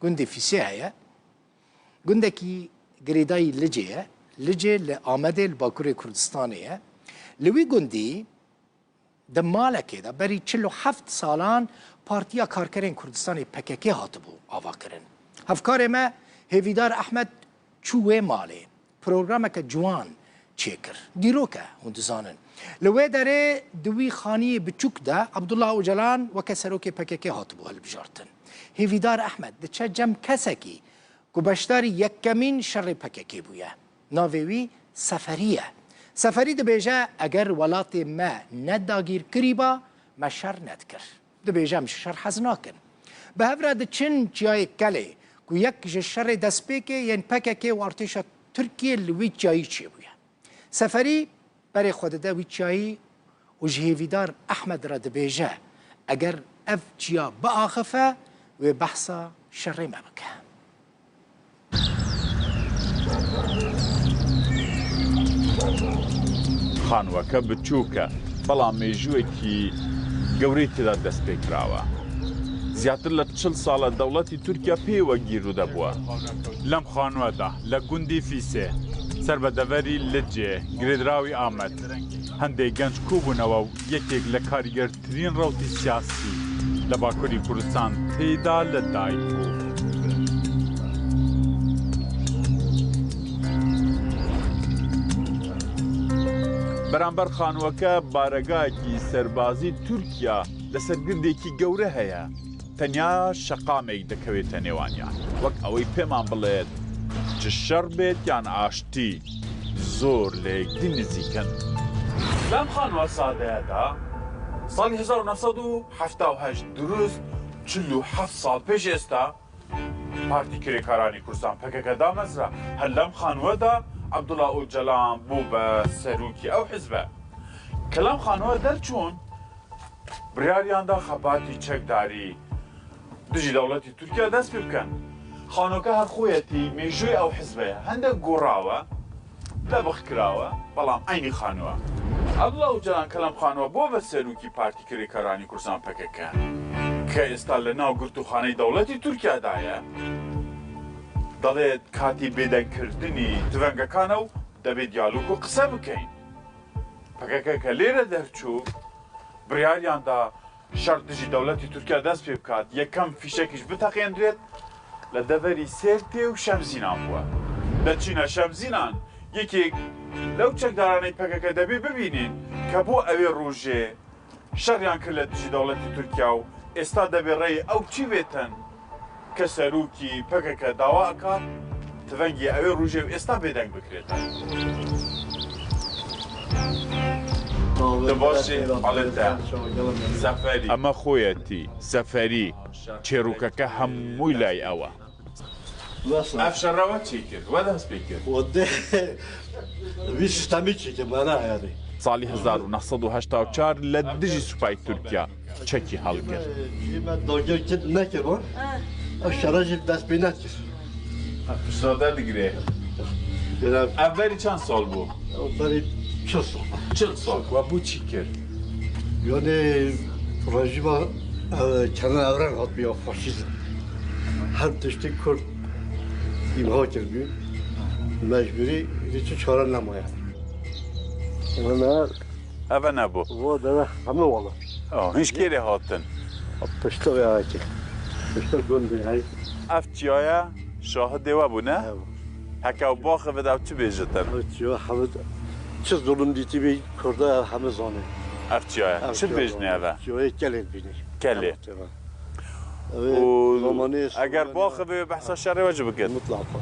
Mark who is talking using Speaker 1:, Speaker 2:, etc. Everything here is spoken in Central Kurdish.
Speaker 1: Gundê Fîsê heye. Gundekî girêdayî Licê ye. Licê li Amedê li Bakurê Kurdistanê ye. Li wî gundî di malekê de berî 47 salan Partiya Karkerên Kurdistanê PKK hatibû avakirin. Hevkarê me Hêvîdar Ehmed çû wê malê. Programeke ciwan çêkir. Dîrok e, hûn dizanin. Li wê derê di wî xaniyê biçûk de Abdullah Ocalan weke serokê PKK hatibû hilbijartin. Hêvîdar Ehmed diçe cem kesekî ku beşdarî yekemîn şerê PKK bûye. Navê wî Seferî ye. Seferî dibêje eger welatê me ne dagîrkirî ba me şer nedikir. Dibêje em ji şer hez nakin. Bi hev re diçin Çiyayê Kelê ku yek ji şerê destpêkê yên pkk û artêşa Tirkiyê li wî çiyayî çêbûye. Seferî berê xwe dide wî çiyayî û ji Hêvîdar Ehmed re dibêje eger ev çiya biaxife wê behsa şerê me bike.
Speaker 2: خانووەکە بچووکە، بەڵام مێژووێکی گەورەی تێدا دەست پێ کراوە. زیاتر لە 40 ساڵە دەوڵەتی تورکیا پێیوە گیرودە بووە. لەم خانووەدا لە گوندی فیسێ سەر بە دەڤەری لجێ گرێدراوی ئامەد، هەندێک گەنج کۆبوونەوە و یەکێک لە کاریگەرترین ڕەوتی سیاسی لە باکوری کوردستان تێیدا لە دایک بوو. بەرامبەر خانووەکە بارەگایەکی سەربازی تورکیا لەسەر گردێکی گەورە هەیە. تەنیا شەقامێک دەکەوێتە نێوانیان، وەک ئەوەی پێمان بڵێت چ شەڕ بێت یان ئاشتی، زۆر لە یەکدی نزیکن. لەم خانووە سادەیەدا ساڵی 1978 دروست 47 ساڵ پێش ئێستا پارتی کرێکارانی کوردستان پەکەکە دامەزرا، هەر لەم خانووەدا عەبدوڵا ئۆجەلان بوو بە سەرۆکی ئەو حزبە. کە لەم خانووە دەرچوون، بڕیاریاندا خەباتی چەکداری دژی دەوڵەتی تورکیا دەست پێ بکەن. خانووەکە هەر خۆیەتی، مێژووی ئەو حزبەیە. هەندێک گۆڕاوە، لەبخ کراوە، بەڵام عەینی خانووە. عەبدوڵا ئۆجالان کە لەم خانووە بووە بە سەرۆکی پارتی کرێکارانی کوردستان پەکەکە، کە ئێستا لە ناو گرتووخانەی دەوڵەتی تورکیادایە، دەڵێت کاتی بێدەنگکردنی تفەنگەکانە و دەبێ دیالۆگ و قسە بکەین. پەکەکە کە لێرە دەرچوو، بڕیاریان دا شەڕ دژی دەوڵەتی تورکیا دەست پێ بکات، یەکەم فیشەکیش بتەقێنرێت لە دەڤەری سێرتێ و شەمزینان بووە. دەچینە شەمزینان، یەکێک لەو چەکدارانەی پەکەکە دەبێ ببینین کە بۆ ئەوێ ڕوژێ شەڕیان کرد لە دژی دەوڵەتی تورکیا و ئێستا دەبێ ڕێی ئەو چی بێتن کە سەروکی پەکەکە داوا ئەکات تڤەنگی ئەوێ ڕوژێ و ئێستا بێدەنگ بکرێتن. ئەمە خۆیەتی سەفەری چێروکەکە هەمووی لای ئەوە. ئەف شەڕەوە چی کرد وە دەست پێ کرد؟ ساڵی 1984 لە دژی سوپای تورکیا چەکی هەڵگرت. ئەف بەری چەند ساڵ بوو؟ چل ساڵ. وە بوو چی کرد؟
Speaker 3: یانێ ڕژیما کەنە ئەوران هات بیا فاشیزم هەر تشتی کورد ئیمها کردبی مەجبوری چ چارە نەمایە.
Speaker 2: ئەڤە نەبوو.
Speaker 3: وا دەرە هەموو وەڵا.
Speaker 2: هیچ کێرێ هاتن؟
Speaker 3: پشتە یاکی پشتە گوندی هەی.
Speaker 2: ئەف چیایە شاهدێ وە بوو نە؟ هەکە ئەو باخڤت ئەو چ بێژتن؟
Speaker 3: ئەو چیا حەمد چ زوڵم دیتی بی کوردا هەمە زانێ.
Speaker 2: ئەف چیایە چ بێژنێ ئەڤە؟
Speaker 3: چیایە کەلێ بینی.
Speaker 2: کەلێ. و ئەگەر باخڤێ بەحسا شەڕێ وە چ بکرد؟
Speaker 3: مطلقا.